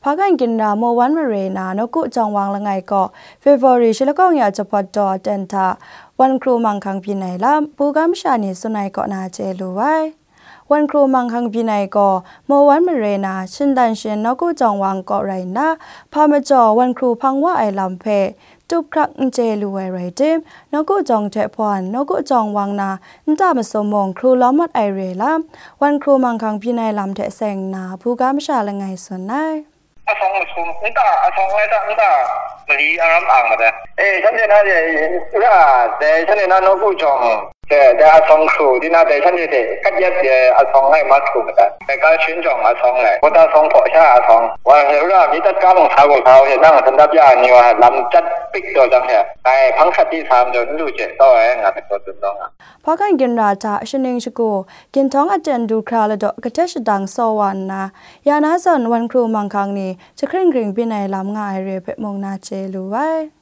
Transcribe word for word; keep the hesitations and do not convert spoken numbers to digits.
Hpa kan ginra Mo Wan mare na Nawku Jawng Wang langai kaw February shi lakawng ya jahpawt daw aten hta wan hkru manghkang byin ai lam, buga masha ni tsun ai kaw na chye lu ai. Wan hkru manghkang byin ai gaw Mo Wan mare na Shindan Shin Nawku Jawng Wang kaw rai nna, hpa majaw wan hkru hpang wa ai lam hpe tup hkrak n chye lu ai rai tim, Nawku Jawng hte hpawn Nawku Jawng Wang na nta masum mung hkru lawm mat ai re lam, wan hkru manghkang byin ai lam hte seng nna, buga masha langai tsun ai. အဆောင်မဆုံး၊ အဆောင်လိုက်တာ၊ မလီအရမ်းအောင်ပါပဲ။ အဲ၊ ဆန်းကျင်သားရဲ့၊ ဥရ၊ ဆန်းကျင်သား Nawku Jawng တဲ့၊ ဒါအဆောင်ခရို၊ ဒီနားတဲ့၊ ဆန်းကျင်တဲ့၊ ကတ်ရက်ရဲ့၊ အဆောင်လိုက်မတ်ခရိုမတန်၊ ကတ်ချင်းကြောင့်အဆောင်လိုက်၊ ဘောတာဆောင်ဖို့ရှာအဆောင်၊ ဝါဟေရမိတတ်ကားမဆောင်ကိုထားရဲ့၊ နံသန္တာပြအနီဝါလမ်းကျတ်ပိတ်တော့ကြောင့်ရဲ့၊ အဲ၊ ဖန်ခတ်တီဆမ်းတော့လူကျတော့ရဲ့၊ ငါတကောတုံတော့ငါ။ Hpa kan ginra hta shaning shagu, ginhtawng aten du hkra ladaw kahtet shadang saw wa nna, ya na zawn wan hkru manghkang ni jahkring hkring byin ai lam nga ai re hpe mung na chye lu ai.